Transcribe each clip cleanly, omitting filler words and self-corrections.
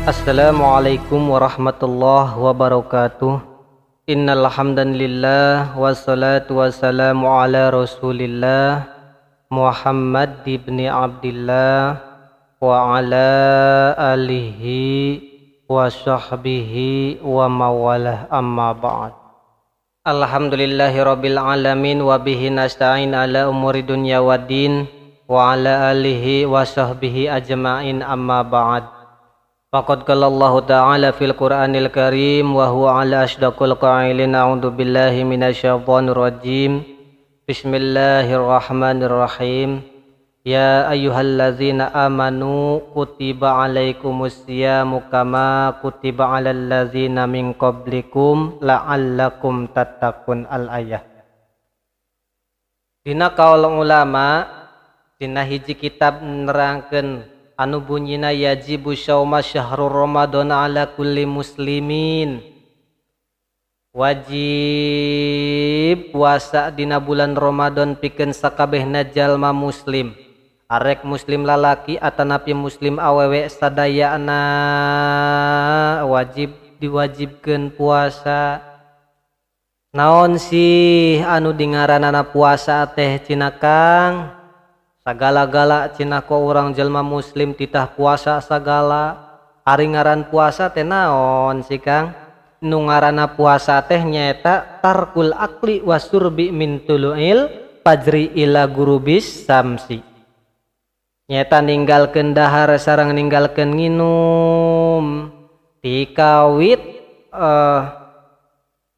Assalamualaikum warahmatullahi wabarakatuh. Innal hamdalillah wassalatu wassalamu ala Rasulillah Muhammad ibni Abdillah wa ala alihi wa sahbihi wa mawalah, amma ba'd. Alhamdulillahi rabbil alamin wa bihi nasta'in ala umuri dunya waddin wa ala alihi wa sahbihi ajma'in, amma ba'd. Faqad qala Allahu ta'ala fil Qur'anil Karim wa huwa ala asdaqil qailin, a'udzu billahi minasyaitonir rajim. Bismillahirrahmanirrahim. Ya ayyuhallazina amanu kutiba alaikumus siyamu kama kutiba alal ladzina min qablikum la'allakum tattaqun. Al-ayah. Dina kaul ulama dina hiji kitab nerangkeun anu bunyina yajibu syauma syahrul ramadan ala kulli muslimin. Wajib puasa dina bulan Ramadan pikeun sakabehna jalma muslim, arek muslim lalaki atanapi muslim awewe sadayana wajib diwajibkeun puasa. Naon sih anu dingaranana puasa teh cina Kang? Sagala-gala cina ko urang jelma muslim titah puasa sagala. Ari ngaran puasa teh naon sih Kang? Nu ngaranna puasa teh nyaeta tarkul akli wasurbi min tulu'il fajri ila gurubis samsi. Nyaeta ninggalkeun dahar sareng ninggalkeun nginum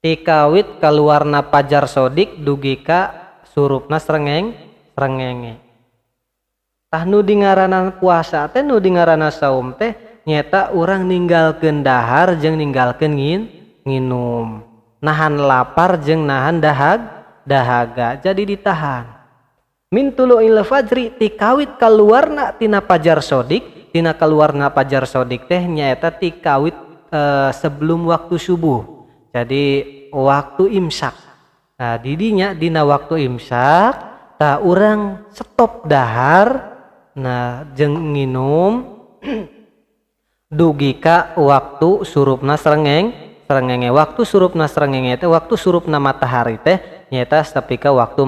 tikawit kaluarna pajar sodik dugi ka surupna srengenge. Tah nu dingaranna puasa teh, nu dingaranna saum teh nyaeta urang ninggalkeun dahar jeung ninggalkeun nginum, nahan lapar jeung nahan dahaga, jadi ditahan. Min tulu'il fajri tikawit kaluarna tina pajar sodik, tina kaluarna pajar sodik teh nyaeta tikawit sebelum waktu subuh, jadi waktu imsak. Nah didinya dina waktu imsak tah urang stop dahar nah jeung nginum dugi ka waktu surupna srengenge. Waktu surupna srengenge teh waktu surupna matahari teh nyaeta tepi ka waktu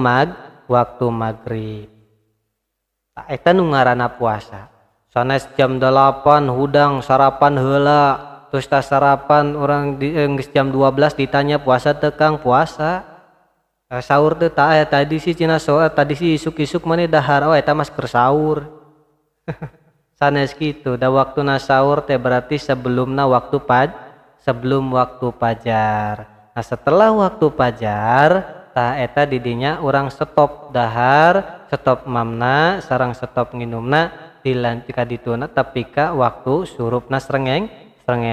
maghrib. Tah eta nu ngaranna puasa. Sanes jam 8 hudang sarapan heula, terus tas sarapan urang geus jam 12 ditanya puasa teu Kang? Puasa. Sahur teu tah, tadi sih cina tadi sih isuk-isuk maneh dahar, oh eta mah keur sahur. Sanes kitu, da waktuna sahur teh berarti sebelumna waktu sebelum waktu fajar. Nah setelah waktu fajar tah eta didinya urang stop dahar, stop mamna, sareng stop nginumna dilanjut ka dituna tepi ka waktu surupna srengenge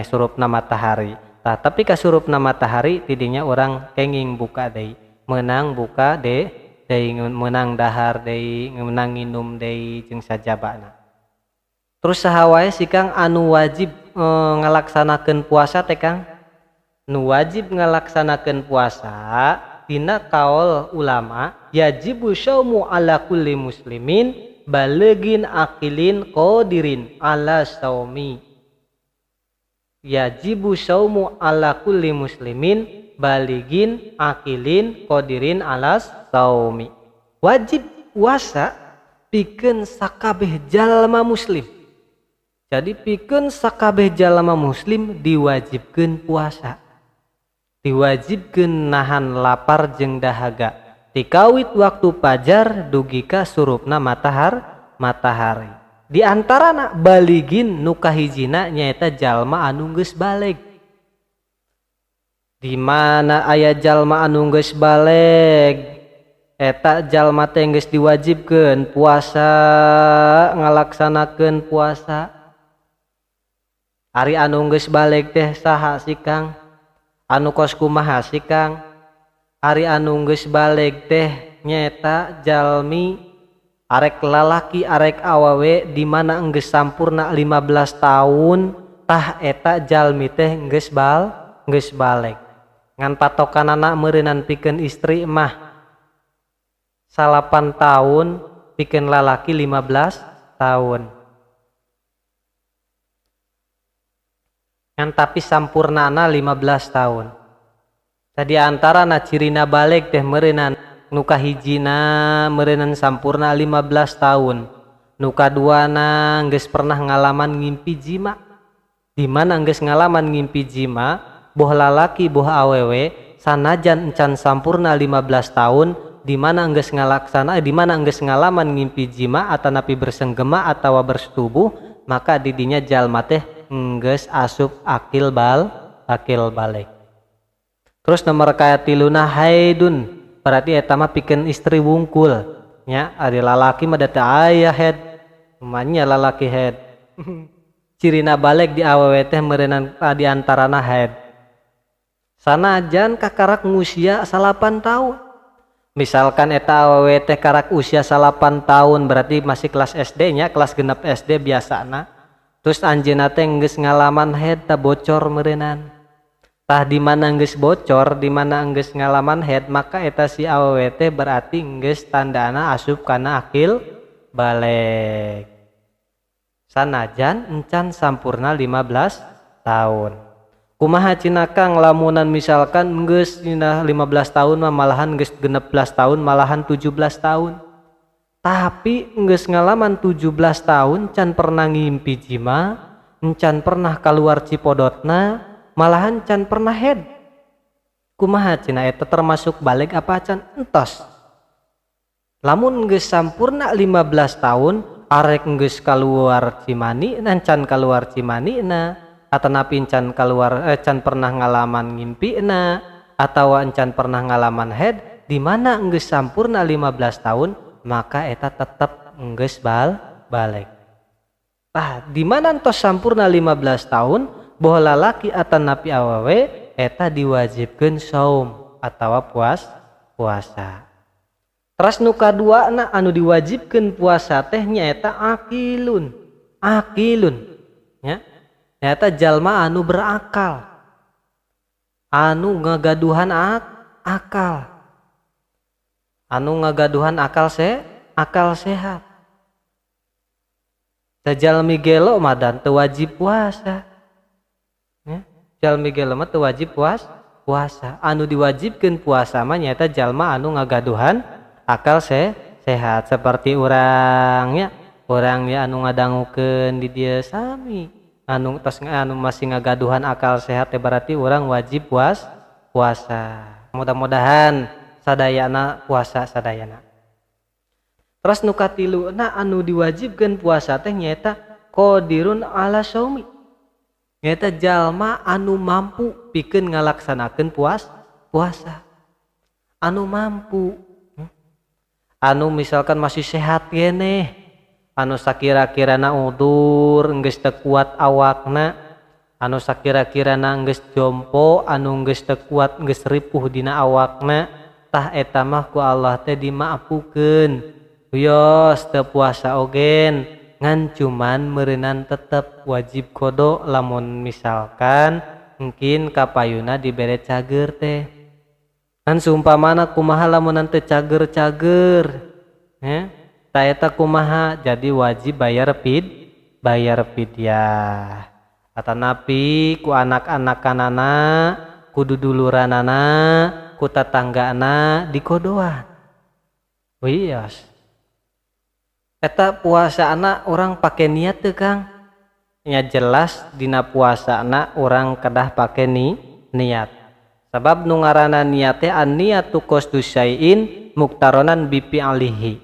surupna matahari. Tah tepi ka surupna matahari tidinya urang kenging buka deui, meunang buka deui, meunang dahar deui, meunang nginum deui jeung sajabana. Terus saha wae sih Kang anu wajib ngalaksanakeun puasa teh Kang? Nu wajib ngalaksanakeun puasa dina kaul ulama yajibu syaumu ala kulli muslimin baligin aqilin qadirin ala saumi. Yajibu syaumu ala kulli muslimin baligin aqilin qadirin ala saumi. Wajib puasa pikeun sakabeh jalma muslim. Jadi pikeun sakabeh jalma muslim diwajibkeun puasa. Diwajibkeun nahan lapar jeung dahaga. Tikawit waktu fajar dugi ka surupna matahari. Di antarana baligin nu kahijina nyaeta jalma anu geus baleg. Di mana aya jalma anu geus baleg, eta jalma teh geus diwajibkeun puasa, ngalaksanakeun puasa. Ari anu geus baleg teh saha sih Kang? Anu kos kumaha sih Kang? Ari anu geus baleg teh nyaeta jalmi arek lalaki arek awewe di mana geus sampurna 15 tahun, tah eta jalmi teh geus baleg. Ngan patokanana meureunan pikeun istri mah 8 tahun, pikeun lalaki 15 tahun. Ngan tapi sampurnana 15 tahun. Tadi antarana cirina balig teh meureunnan nu kahijina meureunnan sampurna 15 tahun. Nu kaduana geus pernah ngalaman ngimpi jima. Di mana geus ngalaman ngimpi jima, boh lalaki boh awewe sanajan encan sampurna 15 tahun, di mana geus ngalaksana, di mana geus ngalaman ngimpi jima atanapi bersenggema atawa bersetubuh, maka didinya jalma teh geus asup akil akil balik. Terus nomor katiluna haidun, berarti eta mah pikeun istri wungkul nya, ari lalaki mah da teu aya head, manya lalaki head. Cirina balik di awewe teh meureunnan di antarana haid. Sanajan kakarak ngusia 8 tahun. Misalkan eta awewe teh karak usia 8 tahun, berarti masih kelas SD nya, kelas genep SD biasana. Terus anjeunna teh geus ngalaman haid tah bocor meureunnan. Tah di mana geus bocor, di mana geus ngalaman haid, maka eta si awewe teh berarti geus tandana asup kana akil balik. Sanajan encan sampurna 15 tahun. Kumaha cenah Kang lamunan misalkan geus dina 15 tahun mah malahan geus 16 tahun, malahan 17 tahun. Tapi geus ngalaman 17 tahun can pernah ngimpi jima, encan pernah keluar cipodotna, malahan can pernah head. Kumaha cenah eta termasuk balik apa can? Entos. Lamun geus sampurna 15 tahun, arek geus keluar cimani, encan keluar cimanina, atanapi encan keluar, can pernah ngalaman ngimpina, atawa encan pernah ngalaman head, di mana geus sampurna 15 tahun, maka eta tetep geus balik. Tah, di mana entos sampurna 15 tahun, boh lalaki atanapi awewe eta diwajibkeun saum atawa puasa. Teras nu kaduana anu diwajibkeun puasa teh nyaeta akilun. Akilun nya. Nyaeta jalma anu berakal. Anu ngagaduhan akal. Anu ngagaduhan akal sehat. Da jalmi gelo mah dan teu wajib puasa. Ya, jalmi gelo mah teu wajib puasa. Anu diwajibkeun puasa mah nyaeta jalma anu ngagaduhan akal sehat seperti urangnya, urangnya anu ngadangukeun di dieu sami. Anu tos anu masih ngagaduhan akal sehat teh berarti urang wajib puasa. Mudah-mudahan sadayana puasa sadayana. Terus nu katiluna anu diwajibkeun puasa teh nyaeta qadirun ala shaumi. Nyaeta jalma anu mampu pikeun ngalaksanakeun puasa. Anu mampu. Anu misalkan masih sehat keneh, anu sakira-kirana udur geus teu kuat awakna, anu sakira-kirana geus jompo, anu geus teu kuat geus ripuh dina awakna, tah eta mah ku Allah teh dimaafukeun. Wios teu puasa ogen, ngan cuman meureunan tetep wajib qada lamun misalkan mungkin kapayuna dibere cager teh. Ngan seumpamana kumaha lamun teu cager-cager, ya? Ta eta kumaha jadi wajib bayar fidyah. Atanapi ku anak-anakanana, ku duduluranana, ku tatanggana dikodoan. Wios. Eta puasana orang pake niat teu Kang? Nya jelas dina puasana orang kedah pake niat. Sabab nu ngaranna niat teh an-niyatu qasdu syai'in muktaronan bi fi'lihi.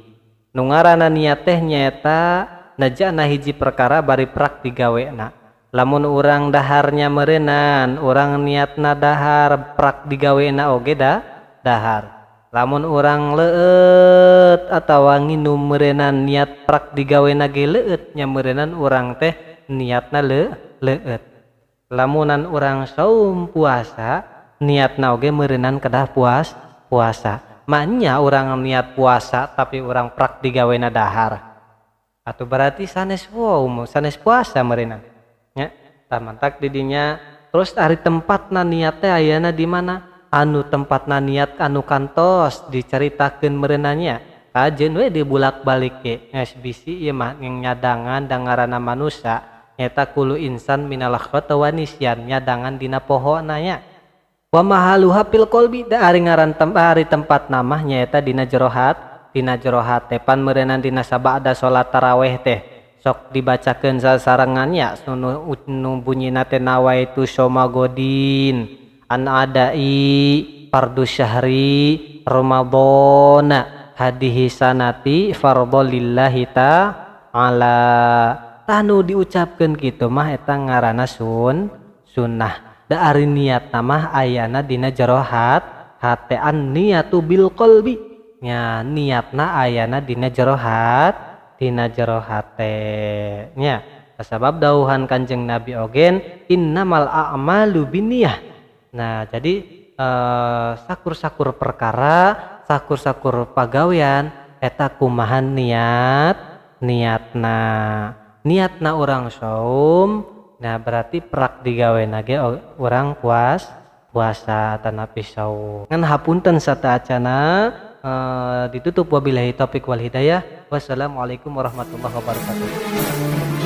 Nu ngaranna niat teh nyaeta najana hiji perkara bari prak digawena. Lamun urang daharnya meureunan, urang niatna dahar prak digawena oge dahar. Lamun urang leueut atawa nginum meureunan niat prak digawena ge leueut nya meureunan urang teh niatna leueut. Lamunan urang saum puasa niatna oge meureunan kedah puasa. Maknya urang niat puasa tapi urang prak digawena dahar. Atau berarti sanes wow, sanes puasa meureunan. Nya, tah mantak di dinya. Terus ari tempatna niat teh ayana di mana? Anu tempatna niat anu kantos dicaritakeun meureunanya. Kajeun we dibulak-balik ge. Geus bisi ieu mah nyadangan dangarana manusia. Nyaeta kullu insan minal khata wa nisyan, nyadangan dina pohona nya. Wa mahaluha fil qalbi, da ari ngaran ari tempatna mah nyaeta dina jero dina jero hate. Pan meureunnan dina sabada salat tarawih teh sok dibacakeun sasarengan nya, nu bunyina teh nawaitu shoma ghodin an adai fardu syahri ramadhana hadihi sanati fardhu lillahi ta'ala. Tah nu diucapkeun kitu mah eta ngaranna sunnah. Da ari niatna mah ayana dina jero hate, an niyatu bil qalbi nya, niatna ayana dina jero dina jero hate nya. Sabab dauhan Kanjeng Nabi ogen innamal a'malu binniyah. Nah, jadi sakur-sakur perkara, sakur-sakur pagawean eta kumaha niatna. Niatna urang saum, nah berarti prak digawena ge urang puasa tanapi saum. Ngan hapunten sataacana ditutup wabillahi taufik wal hidayah. Wassalamualaikum warahmatullahi wabarakatuh.